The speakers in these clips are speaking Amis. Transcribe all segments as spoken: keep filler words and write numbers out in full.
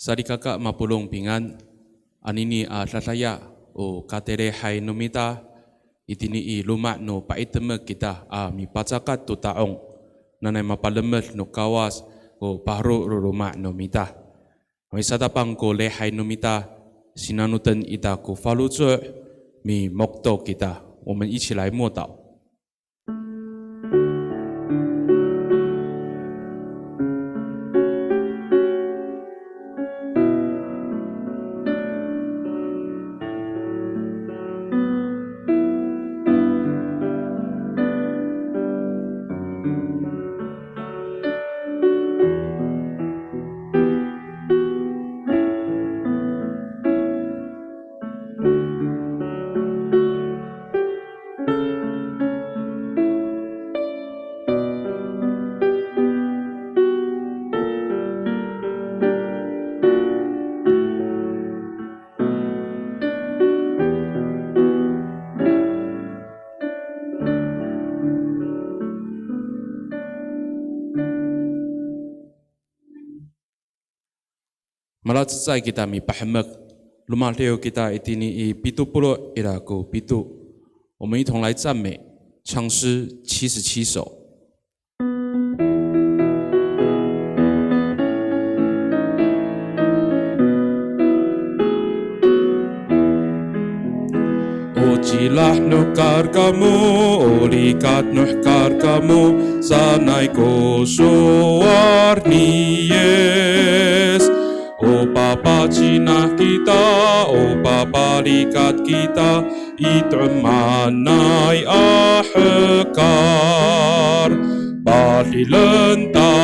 Salikaka mapolong pingan, anini a dadaya o katelehay no mita, itini i loma' no paitemek kita a mipacakat to ta'ong, nanay mapalemed no Kawas ko paro no loma' no mita. Misatapang ko lihay no mita, sinanoten ita ko faloco', mimokto kita. 我们一起来默祷。 Malacecay kita mipahemek, romadiw kita itini i pito polo' ira ko pito. 我们一同来赞美，唱诗七十七首。 O cilah no hekal kamo, o likat no hekal kamo, sanay ko sowal ni Yis. O papacinah kita, o papalikat kita, i to'emanay a hekal. Padilen ta,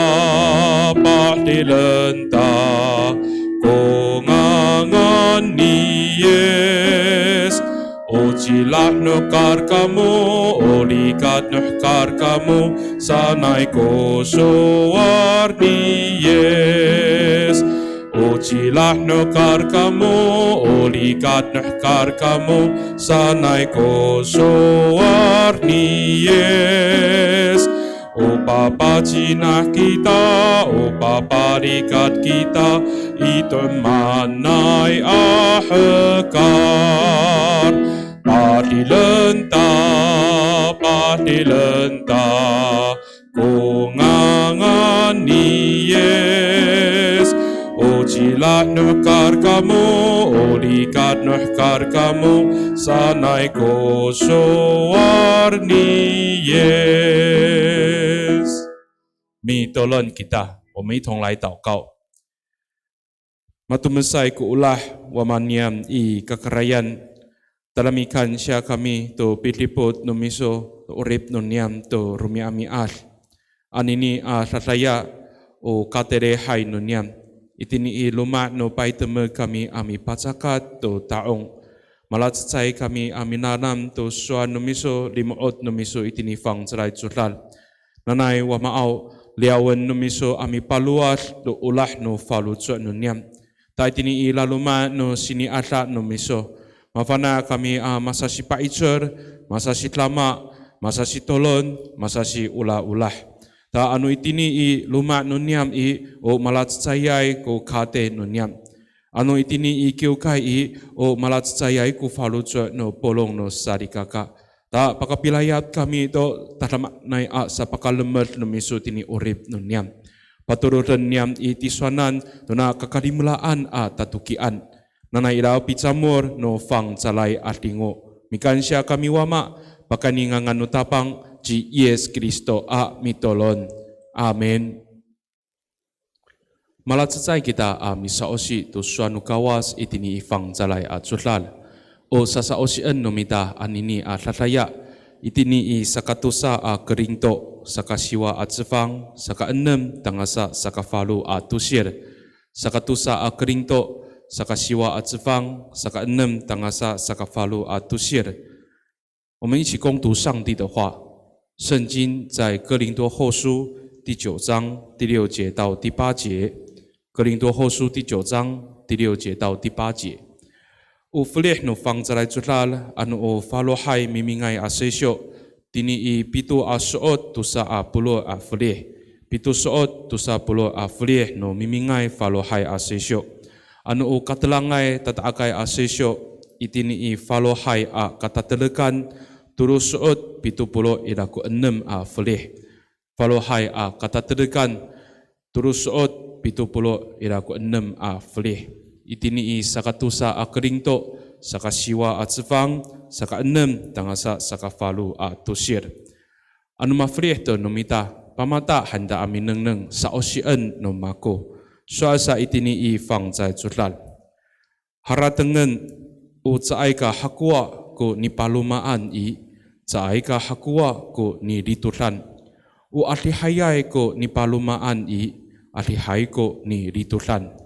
padilen ta, ko ngangan ni Yis. O cilah no hekal kamo, o likat no hekal kamo, sanay ko sowal ni Yis. O cilah no hekal kamo, o likat no hekal kamo, sanay ko sowal ni Yis. O papacinah kita, o papalikat kita, i to'emanay a hekal. Padilen ta, padilen ta, ko ngangan ni Yis. O cilah no hekal kamo, o likat no hekal kamo, sanay ko sowal ni Yis. Mitolon kita, 我们一同来祷告。 Matomesay ko olah, Wama niyam i kakarayan, tada mikansiya kami to pidipot no miso to 'orip no niyam to romi'ami'ad. Anini a dadaya o katelehay no niyam, itini i loma' no paytemek kami a mipacakat to ta'ong. Malacecay kami a minanam to sowal no miso, limo'ot no miso itini fangcalay codad. Nanay Wamaaw, liyawen no miso a mipalowad to olah no faloco' no niyam. Ta itini i laloma' no sini'ada no miso, mafana' kami a masasipa'icel, masasidama, masasitolon, masasiolaolah. Ta ano itini i loma' no niyam i, o malacecayay ko kate no niyam. Ano itini i kiwkay i, o malacecayay ko faloco' no polong no salikaka. Ta pakapilayap kami to tadamaanay a sapakalemed no miso tini 'orip no niyam. Patoroden niyam i tisowanan tona kakalimelaan a tatokian. Nanay ira picamol no fangcalay a 'adingo. Mikansiya kami Wama, pakayni ngangan no Tapang ci Yis Kristo a mitolon. Amin. Malacecay kita a misa'osi to sowal no Kawas itini i fangcalay a codad. O sasa'osien no mita anini a dadaya, itini i sakatosa a Korinto, sakasiwa a cefang, sakaenem tangasa sakafalo a tosil. Sakatosa a Korinto, sakasiwa a cefang, sakaenem tangasa sakafalo a tosil. 我们一起恭读上帝的话。圣经在哥林多后书第九章第六节到第八节。哥林多后书第九章第六节到第八节。O felih no fangcalay codad, ano o falohay mimingay a sesyo, tini i pito a so'ot tosa a polo' a felih. Pito so'ot tosa polo' a felih no mimingay falohay a sesyo. Ano o katelangay tata'akay a sisyo, itini i falohay a katatelekan, tolo so'ot pito polo' ira ko enem a felih. Falohay a katatelekan, tolo so'ot pito polo' ira ko enem a felih. Itini i sakatosa a Korinto, sakasiwa a cefang, sakaenem tangasa sakafalo a tosil. Ano mafelih to no mita, pamata han ita a minengneng, sa'osien no mako. Sowal sa itini i fangcalay codad. Haratengen, o caay ka hakowa ko nipalomaan i, caay ka hakowa ko nilitodan. O adihayay ko nipalomaan i, adihay ko nilitodan.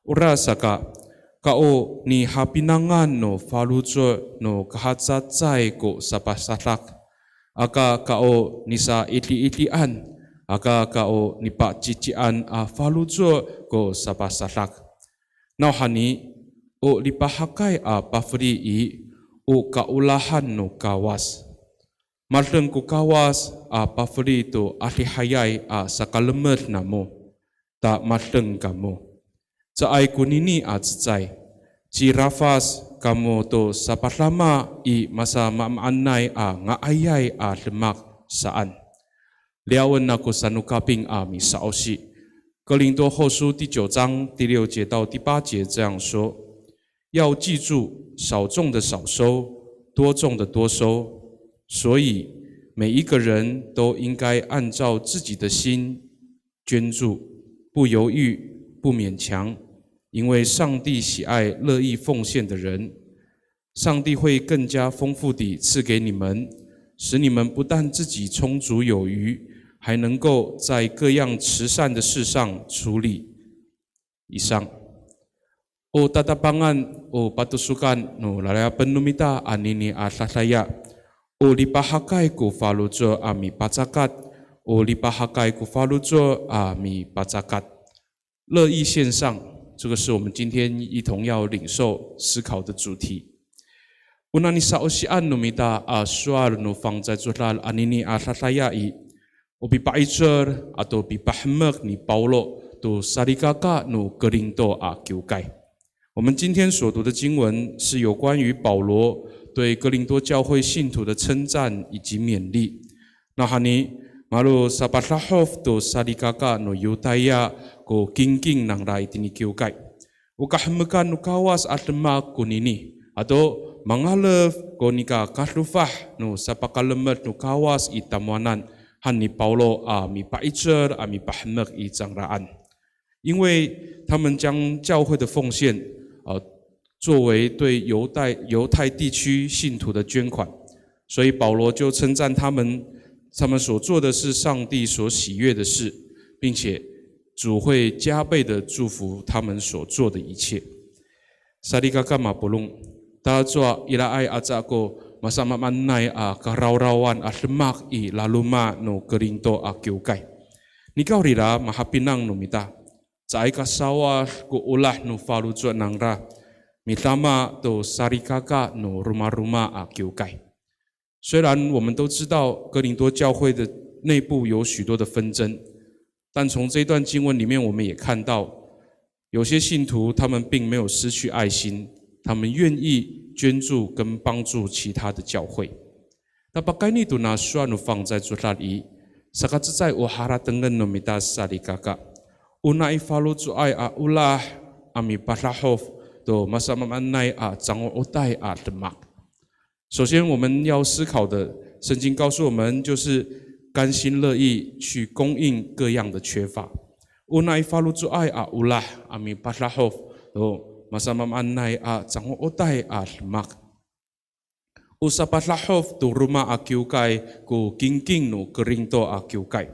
Orasaka, ka o nihapinangan no faloco' no kahacecay ko sapasadak. Aka ka o nisaidiidian, aka ka o nipacician a faloco' ko sapasadak. Nawhani, o lipahakay a pafeli i, o kaolahan no Kawas. Madeng ko Kawas a pafeli to adihayay a sakalemed namo, ta madeng kamo. Caay konini a cecay, cirafas kamo to sapadama i masamaamaanay a nga'ayay a demak saan. Liyawen ako sano kaping a misa'osi. 哥林多后书第九章第六节到第八节这样说：要记住，少种的少收，多种的多收。所以，每一个人都应该按照自己的心捐助，不犹豫，不勉强，因为上帝喜爱乐意奉献的人。 上帝会更加丰富地赐给你们，使你们不但自己充足有余，还能够在各样慈善的事上出力。以上。O tatapangan, o patosokan no lalayapen no mita anini a dadaya. O lipahakay ko faloco' a mipacakat, o lipahakay ko faloco' a mipacakat. 乐意献上，这个是我们今天一同要领受思考的主题。O nani sa'osian no mita a sowal no fangcalay codad anini a dadaya i, o pipa'icel ato pipahemek ni Pawlo to salikaka no Korinto a kiwkay. 我们今天所读的经文是有关于保罗对哥林多教会信徒的称赞以及勉励。Nawhani, malo sapadahof to salikaka no Yotaya ko kingking nangra itini kiwkay. O kahemekan no Kawas a demak konini, ato mangalef ko nika kadofah no sapakalemed no Kawas i tamowanan, han ni Pawlo a mipa'icel a mipahemek i cangraan. 因为他们将教会的奉献，呃，作为对犹太，犹太地区信徒的捐款，所以保罗就称赞他们，他们所做的是上帝所喜悦的事，并且主会加倍地祝福他们所做的一切。Salikaka mapolong, tacowa iraay aca ko masamaamaanay a karawrawan a demak i laloma' no Korinto a kiwkay. Nikawrira mahapinang no mita, caay ka sawad ko olah no faloco' nangra, midama to salikaka no romaroma a kiwkay. 虽然我们都知道哥林多教会的内部有许多的纷争，但从这一段经文里面，我们也看到，有些信徒他们并没有失去爱心，他们愿意捐助跟帮助其他的教会。 Ta pakayni to na sowal no fangcalay codad i, sakacecay o haratengen no mita salikaka. O nai faloco'ay a olah a mipadahof to masamaamaanay a cango'otay a demak. 首先，我们要思考的，圣经告诉我们，就是甘心乐意去供应各样的缺乏。O nai faloco'ay a olah a mipadahof to masamaamaanay a cango'otay a demak. O sapadahof to roma a kiwkay ko kingking no Korinto a kiwkay.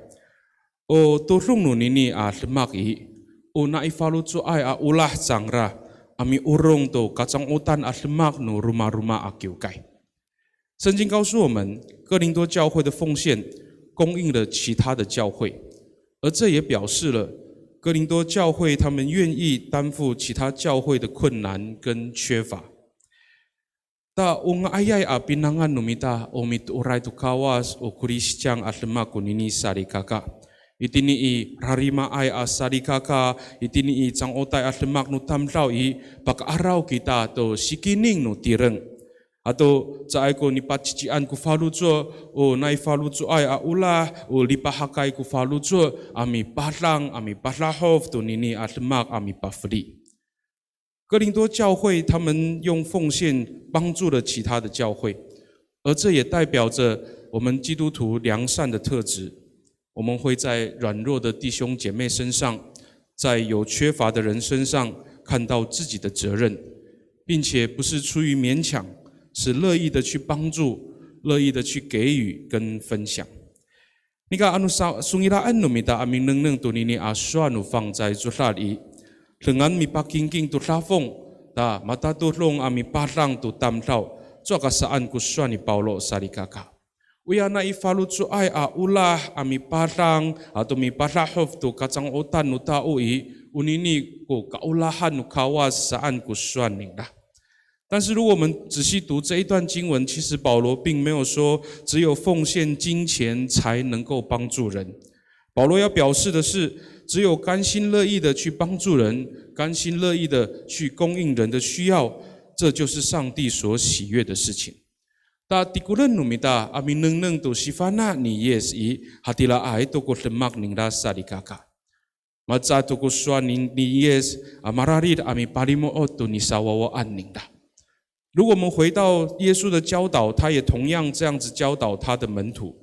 O todong nonini a demak i, o nai faloco'ay a olah cangra a miorong to kacango'otan a demak no romaroma a kiwkay. 圣经告诉我们，哥林多教会的奉献供应了其他的教会，而这也表示了哥林多教会他们愿意担负其他教会的困难跟缺乏。 Ta o nga'ayay a pinangan no mita, o mitooray to Kawas, o Kristiyan a demak konini salikaka. Itini i rarimaay a salikaka, itini i cang'otay a demak no tamdaw i, paka'araw kita to sikining no tireng. Ato caay ko nipacician ko faloco', o nai faloco'ay a olah, o lipahakay ko faloco' a mipadang, a mipadahof tonini a demak a mipafeli. 哥林多教会他们用奉献帮助了其他的教会，而这也代表着我们基督徒良善的特质。我们会在软弱的弟兄姐妹身上，在有缺乏的人身上看到自己的责任，并且不是出于勉强，是乐意的去帮助，乐意的去给予跟分享。Nika ano sa, songila'en no mita a minengneng tonini a sowal no fangcalay codad i, dengan mipakingking to dafong, ta matatodong a mipadang to tamdaw, cowa ka saan ko sowal ni Pawlo salikaka. Oya nai faloco'ay a olah a mipadang ato mipadahof to kacang'otan no tao i, onini ko kaolahan no Kawas saan ko sowal ningra. 但是如果我们仔细读这一段经文，其实保罗并没有说只有奉献金钱才能够帮助人。保罗要表示的是，只有甘心乐意的去帮助人，甘心乐意的去供应人的需要，这就是上帝所喜悦的事情。Ta tikolen no mita a minengneng to sifana' ni Yis i, hatiraay to ko demak ningra salikaka. Maca to ko sowal ni, ni Yis a mararid a mipalimo'ot to nisawawaan ningra. 如果我们回到耶稣的教导，他也同样这样子教导他的门徒。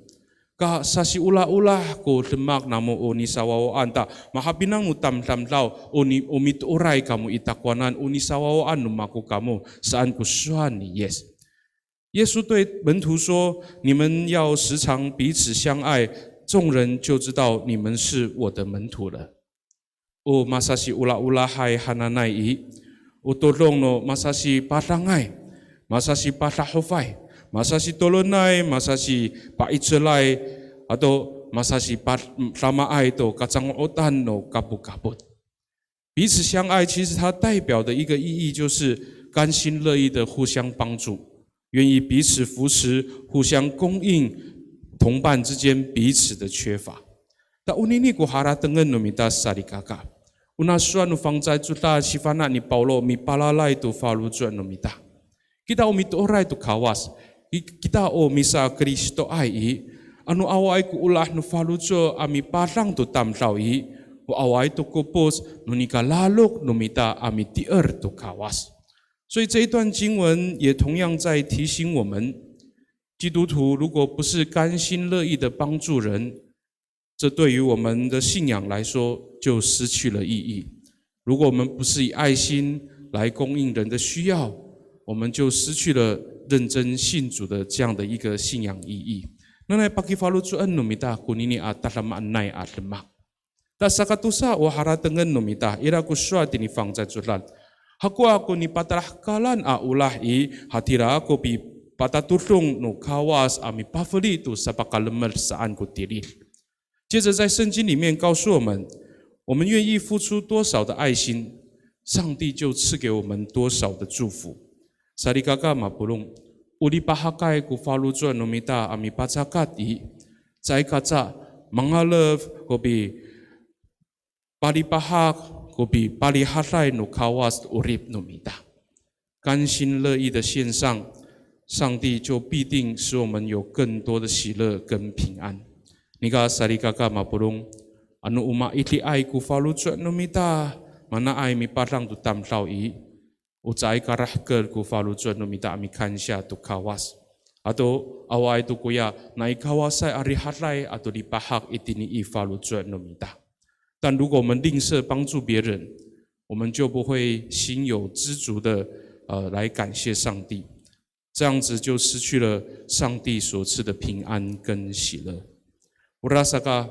Ka sasiolaolah ko demak namo o nisawawaan ta, mahapinang no tamdamdaw, o ni, o mitooray kamo i takowanan, o nisawawaan no mako kamo, saan ko sowal ni Yis. 耶稣对门徒说：“你们要时常彼此相爱，众人就知道你们是我的门徒了。” O masasiolaolahay hananay i, o todong no masasipadangay, masasipadahofay, masasitolonay, masasipa'icelay, ato masasipadamaay to kacang'otan no kapokapot. 彼此相爱，其实它代表的一个意义就是甘心乐意的互相帮助，愿意彼此扶持，互相供应同伴之间彼此的缺乏。Ta onini ko haratengen no mita salikaka. Ona sowal no fangcalay codad sifana' ni Pawlo mipalalay to faloco' no mita. Kita o mitooray to Kawas, i, kita o misaKristoay i, ano awaay ko olah no faloco' a mipadang to tamdaw i, o awaay to ko 'epoc no nikalalok no mita a mitier to Kawas. 所以这一段经文也同样在提醒我们，基督徒如果不是甘心乐意的帮助人， 这对于我们的信仰来说就失去了意义。如果我们不是以爱心来供应人的需要，我们就失去了认真信主的这样的一个信仰意义。Nanay pakifaloco'en no mita konini a tadamaanay a demak. Ta sakatosa o haratengen no mita, ira ko sowal tini fangcalay codad. Hakowa ko nipatalahekalan a olah i, hatira ko pipatatodong no Kawas a mipafeli to sapakalemed saan ko tilid. 接着在圣经里面告诉我们，我们愿意付出多少的爱心，上帝就赐给我们多少的祝福。Salikaka mapolong, o lipahakay ko faloco' no mita a mipacakat i, caay kaca mangalef ko pipalipahak, ko pipalihaday no Kawas 'orip no mita. 甘心乐意的献上，上帝就必定使我们有更多的喜乐跟平安。Nika salikaka mapolong, ano o maitiay ko faloco' no mita, manaay mipadang to tamdaw i, o caay ka rahker ko faloco' no mita a mikansiya to Kawas. Ato awaay to koya nai Kawasay a rihaday ato lipahak itini i faloco' no mita. 但如果我们吝啬帮助别人，我们就不会心有知足的，呃，来感谢上帝。这样子就失去了上帝所赐的平安跟喜乐。Orasaka,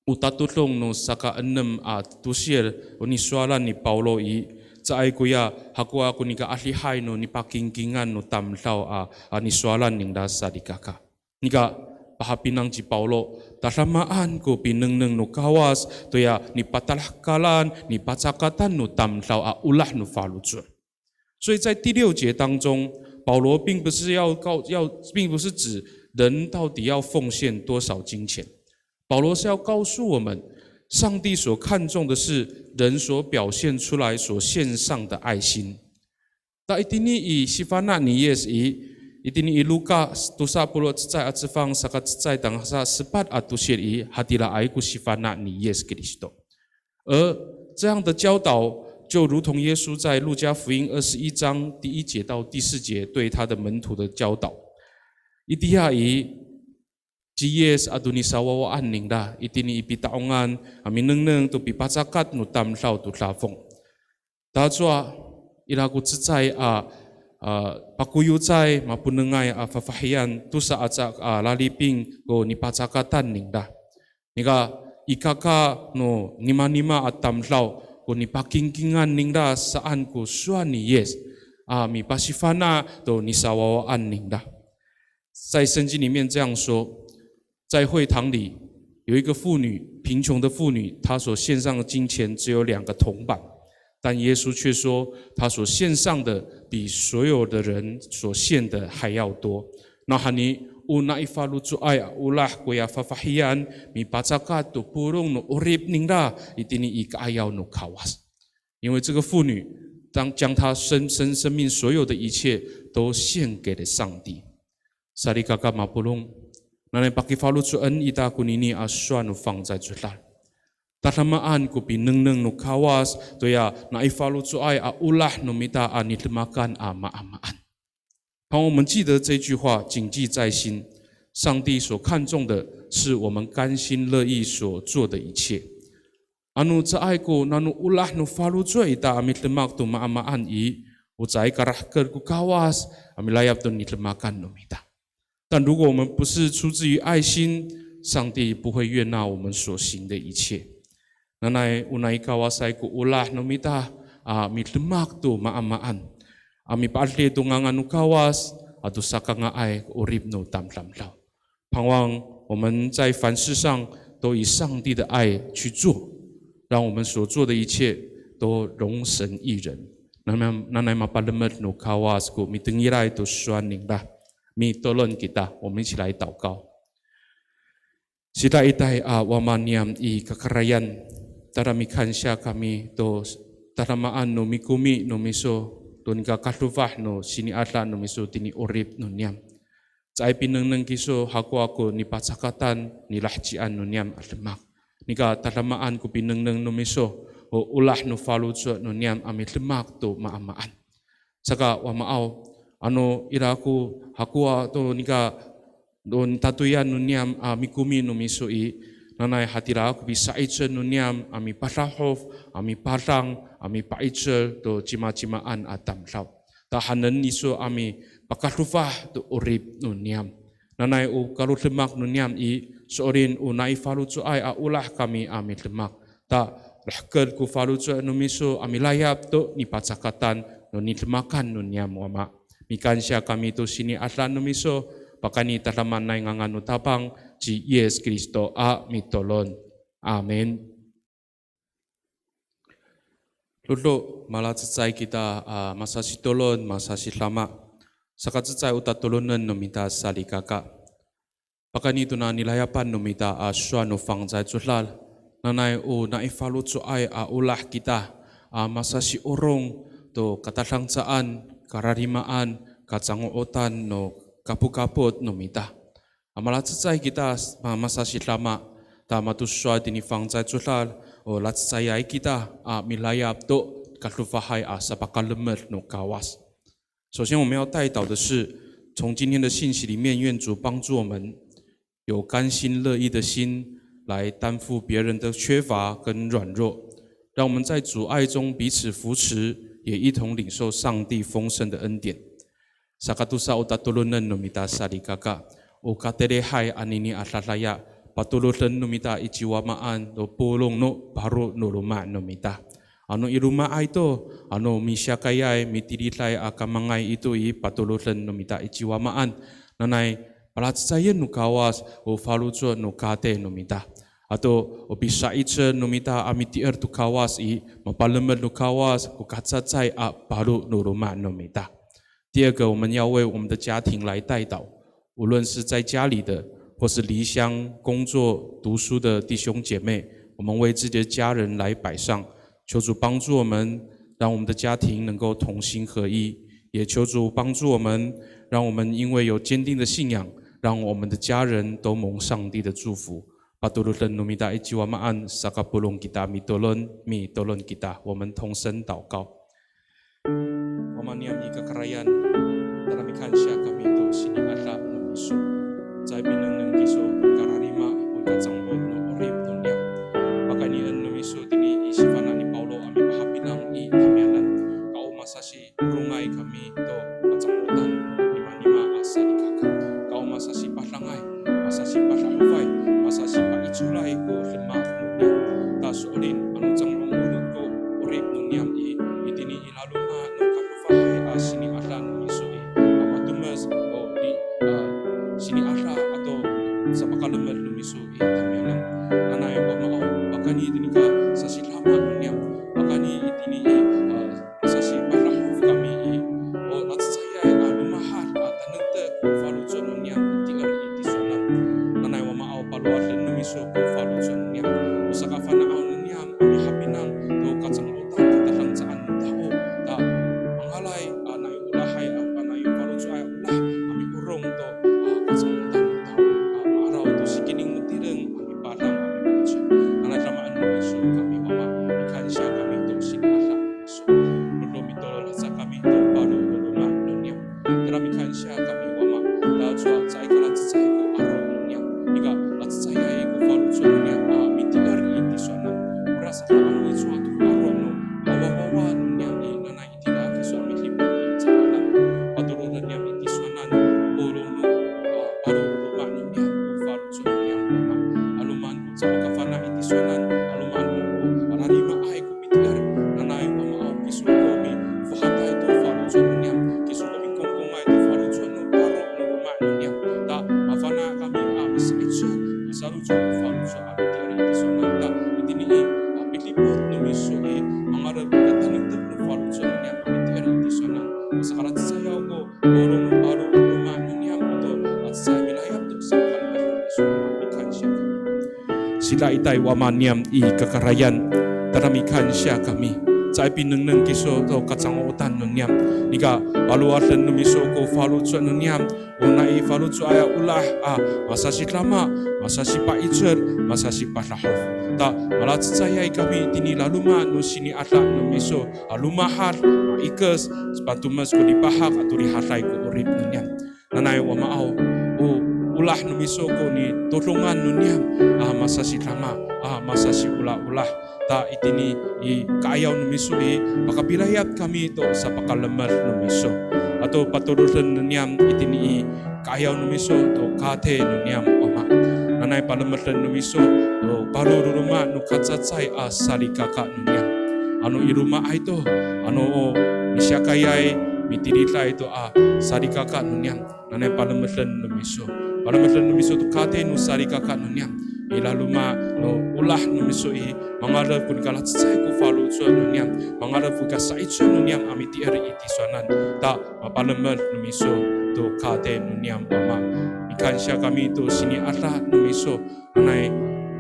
o tatodong no saka enem a tosil o nisowalan ni Pawlo i, caay koya hakowa ko nikaadihay no nipakingkingan no tamdaw a, a nisowalan ningra salikaka. Nika, pahapinang ci Pawlo, tadamaan ko pinengneng no Kawas, toya nipatalahekalan, nipacakatan no tamdaw a olah no faloco'. 所以在第六节当中，保罗并不是要告，要，并不是指人到底要奉献多少金钱，保罗是要告诉我们，上帝所看重的是人所表现出来、所献上的爱心。Ta itini i sifana' ni Yis i, itini i Luka tosa polo' cecay a cefang saka cecay tangasa sepat a tosil i, hatiraay ko sifana' ni Yis Kristo. 而这样的教导，就如同耶稣在路加福音二十一章第一节到第四节对他的门徒的教导。Itiya i, ci Yis ato nisawawaan ningra, itini i pita'ongan a minengneng to pipacakat no tamdaw to dafong. Tacowa, ira ko cecay a, a, pakoyocay, maponengay a fafahiyan, tosa aca a laliping ko nipacakatan ningra. Nika ikaka no nimanima a tamdaw ko nipakingkingan ningra saan ko sowal ni Yis a mipasifana' to nisawawaan ningra. 在圣经里面这样说，在会堂里有一个妇女，贫穷的妇女，她所献上的金钱只有两个铜板，但耶稣却说，她所献上的比所有的人所献的还要多。Nawhani, o nai faloco'ay a olah koya fafahiyan, mipacakat to polong no 'orip ningra itini i ka'ayaw no Kawas. 因为这个妇女当将她生生生命所有的一切都献给了上帝。Salikaka mapolong, nanay pakifaloco'en ita konini a sowal no fangcalay codad. Tadamaan ko pinengneng no Kawas toya nai faloco'ay a olah no mita a nidemakan a maamaan. 盼望我们记得这句话，谨记在心。上帝所看重的是我们甘心乐意所做的一切。Ano caay ko nano olah no faloco' ita a midemak to maamaan i, o caay karahker ko Kawas a milayap to nidemakan no mita. 但如果我们不是出自于爱心，上帝不会悦纳我们所行的一切。Nanay o nai Kawasay ko olah no mita a midemak to maamaan, a mipa'edil to ngangan no Kawas ato sakanga'ay ko 'orip no tamdamdaw. 盼望我们在凡事上都以上帝的爱去做，让我们所做的一切都荣神益人。Nanay, nanay mapalemed no Kawas ko mitengilay to sowal ningra. Mitolon kita, 我们一起来祷告。Sidaitay a Wama niyam i kakarayan, tada mikansiya kami to tadamaan no mikomi no miso, to nika kadofah no sini'ada no miso tini 'orip no niyam. Caay pinengneng kiso hakowa ko nipacakatan nilahecian no niyam a demak. Nika tadamaan ko pinengneng no miso, o olah no faloco' no niyam a midemak to maamaan. Saka Wamaaw, ano ira ko hakowa to nika to nitatoyan no niyam a mikomi no miso i, nanay hatira ko pisa'icel no niyam a mipadahof, a mipadang, a mipa'icel to cimacimaan a tamdaw. Tahanen iso a mipakadofah to 'orip no niyam. Nanay o kalodemak no niyam i, so'elin o nai faloco'ay a olah kami a midemak. Ta, rahker ko faloco' no miso a milayap to nipacakatan no nidemakan no niyam Wama. Mikansiya kami to sini'ada no miso, pakayni tadamaanay ngangan no Tapang ci Yis Kristo a mitolon. Amin. Dodo, malacecay kita a masasitolon, masasidama. Sakacecay o tatolonen no mita salikaka. Pakayni tona nilayapan no mita a sowal no fangcalay codad, nanay o nai faloco'ay a olah kita a masasiorong to katadancaan, kararimaan, kacango'otan no kapokapot no mita. A malacecay kita ma-, masasidama, ta mato sowal tini fangcalay codad, o lacecayay kita a milayap to kadofahay a sapakalemed no Kawas. 首先我们要代祷的是，从今天的信息里面，愿主帮助我们有甘心乐意的心来担负别人的缺乏跟软弱，让我们在主爱中彼此扶持，也一同领受上帝丰盛的恩典。Sakatosa o tatolonen no mita salikaka, o katelehay anini a dadaya, patoloden no mita i ciwamaan to polong no paro no loma' no mita. Ano i loma'ay to, ano misiyakayay, mitiliday a kamangay ito i patoloden no mita i ciwamaan. Nanay palacecayen no Kawas o faloco' no kate no mita. Ato o pisa'icel no mita a mitier to Kawas i, mapalemed no Kawas ko kacacay a paro no loma' no mita. 第二个，我们要为我们的家庭来代祷，无论是在家里的、或是离乡工作、读书的弟兄姐妹，我们为自己的家人来摆上，求主帮助我们，让我们的家庭能够同心合一，也求主帮助我们，让我们因为有坚定的信仰，让我们的家人都蒙上帝的祝福。Patoroden no mita i ci Wamaan, sakapolong kita mitolon, mitolon kita, 我们同声祷告。 Wama niyam i kakarayan, tada mikansiya kami to sini'ada no miso. Caay pinengneng kiso to kararima, o kacango'ot no 'orip no niyam. Pakaynien no miso tini i sifana' ni Pawlo a mipahapinang i tamiyanan. Ka o masasi'orongay kami to kacango'otan no nimanima a salikaka. Ka o masasipadangay, masasipadahofay, masasipa'icelay ko demak no niyam. Ta so'elin ano cango'ot ko 'orip no niyam i, itini i laloma' no kadofahay a sini'ada no miso i, a matomes o di, a, sini'ada ato sapakalemed no miso i tamiyanan. Nanay Wamaaw, pakayni itini ka sasidama no niyam, pakayni itini i, a, masasipadahof kami i, o lacecayay a lomahad a tanektek ko faloco' no niyam i ti'er i tisowanan. Nanay Wamaaw, palowaden no miso ko faloco' no niyam, o sakafana'aw no niyam a mihapinang to kacango'otan, katadancaan no tao. Ta mangalay a nai olahay a, a nai faloco'ay a olah a miorong to, a, kacango'otan no tao. A ma'araw to sikining no tireng a mipadang a mipa'icel. Nanay damaen no miso kami Wama, mikansiya kami to sini'ada no miso. Dodo mitolon sa kami to paro no loma' no niyam. Tada mikansiya kami Wama, ta cowa caay ka lacecay ko aro no niyam. Nika lacecayay ko faloco' no niyam a miti'er i tisowanan. Orasaka ano i cowa to aro no wawawawa no niyam i, nanay itira kiso a midipot i caay ka. Patoroden niyam i tisowanan, polong no, a, paro no loma' no niyam ko faloco' no niyam Wama. 'Aloman ko caay ka fana' i tisowanan, 'aloman ko, a, rarimaay ko piti'er, nanay Wamaaw kiso ko mifohatay to faloco' no niyam, kiso ko mikongkongay to faloco' no paro no loma' no niyam. Ta mafana' kami a misa'icel, misaloco' to faloco' a miti'er i tisowanan. Ta itini i, a, pidipot no miso i, mangalef ko katanektek no faloco' no niyam a miti'er i tisowanan. Sakalacecayaw ko polong no paro no loma' no niyam to, a, cecay milayap to sakalacecayaw no miso, mikansiya kami. Sidaitay Wama niyam i kakarayan, tada mikansiya kami. Caay pinengneng kiso to kacango'otan no niyam. Nika palowaden no miso ko faloco' no niyam. O nai faloco'ay a olah a masasidama, masasipa'icel, masasipadahof. Ta malacecayay kami tini laloma' no sini'ada no miso a lomahad, a ikes, sapatomes ko lipahak ato rihaday ko 'orip no niyam. Nanay Wamaaw, o olah no miso ko nitodongan no niyam a masasidama, a masasiolaolah. Ta itini i ka'ayaw no miso i, pakapilayap kami to sapakalemed no miso. Ato patoroden no niyam itini i ka'ayaw no miso to katay no niyam Wama. Nanay palemeden no miso to paro no loma' no kacacay a salikaka no niyam. Ano i loma'ay to, ano o misiyakayay, mitiliday to a salikaka no niyam. Nanay palemeden no miso. Palemeden no miso to katay no salikaka no niyam. I laloma' no olah no miso i, mangalef ko nikalacecay ko faloco' no niyam. Mangalef ko kasa'icel no niyam a miti'er i tisowanan. Ta mapalemed no miso to katay no niyam Wama. Mikansiya kami to sini'ada no miso. Nanay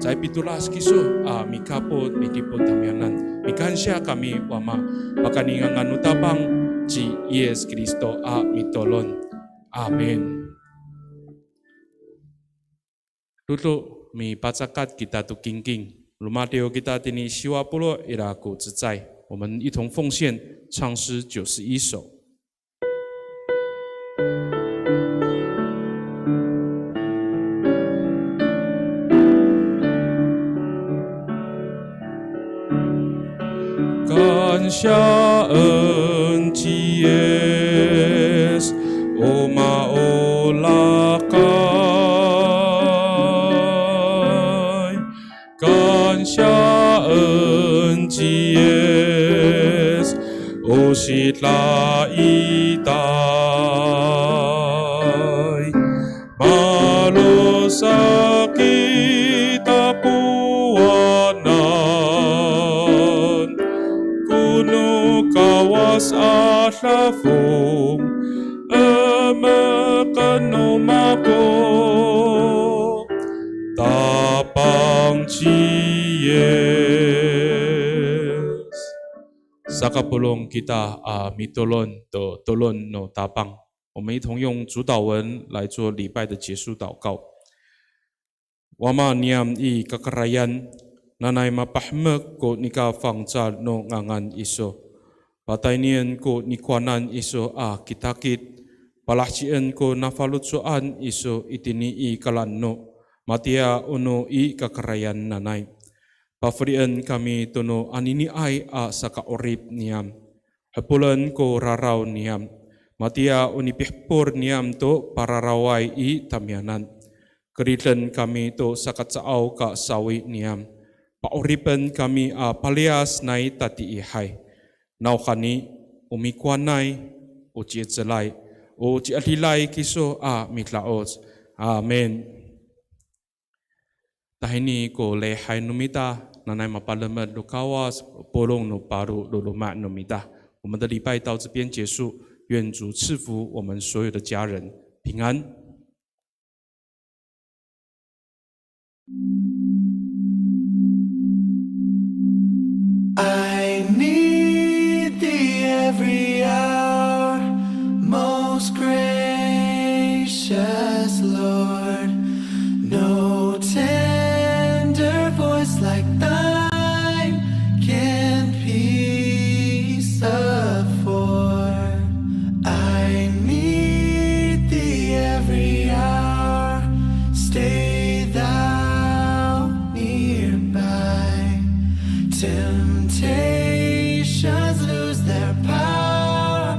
caay pitolas kiso a mikapot midipot tamiyanan. Mikansiya kami Wama. Pakayni ngangan no Tapang ci Yis Kristo a mitolon. Amin. Dodo mipacakat kita to kingking. Romadiw kita tini siwa polo' ira ko cecay. 我们一同奉献唱诗九十一首。 Kansiyaen ci Yis o maolakay. Kansiyaen ci Yis o sidaitay. Malosak i tapowanan ko no Kawas a dafong, emeken no mako. Yes. Sakapolong kita a mitolon to tolon no Tapang. 我们一同用主祷文来做礼拜的结束祷告。Wama niyam i kakarayan, nanay mapahemek ko nika fangcal no ngangan iso. Pataynien ko nikowanan iso a kitakit, palahecien ko nafaloco'an iso itini i kalaeno, matiya o no i kakarayan nanay. Pafelien kami to no aniniay a saka'orip niyam. Hepolen ko raraw niyam, matiya o nipihepol niyam to pararaway i tamiyanan. Keriden kami to sakacaaw ka sawi niyam. Pa'oripen kami a paliyas nai tatiihay. Nawhani, o mikowanay, o ci'icelay, o ci'edilay kiso a mida'oc. Amin. Tahini ko lihay no mita, nanay mapalemed no Kawas, polong no paro no loma' no mita. 我们的礼拜到这边结束，愿主赐福我们所有的家人，平安。 I need thee every hour, most gracious Lord. No tender voice like thine can peace afford. I need thee every hour. Stay thou nearby. Temptations lose their power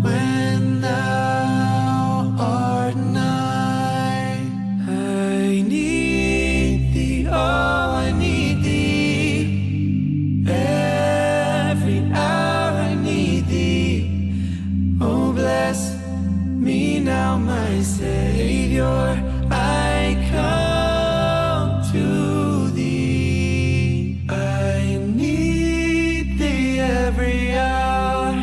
when thou art nigh. I need thee, oh, I need thee. Every hour I need thee. Oh, bless me now, my Savior, I come to thee. I need thee every hour,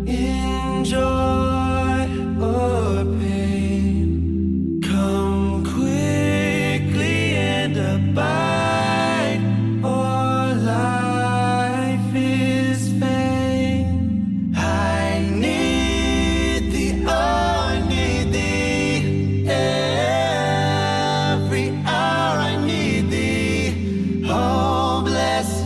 in joy or pain. Come quickly and abide, or life is vain. I need thee, oh, I need thee. Every hour I need thee. Oh, bless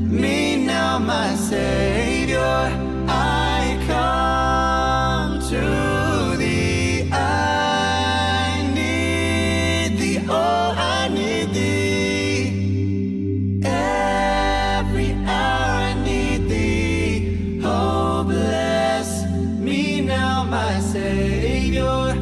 me now, my Savior. I come to thee. I need thee, oh, I need thee. Every hour I need thee. Oh, bless me now, my Savior.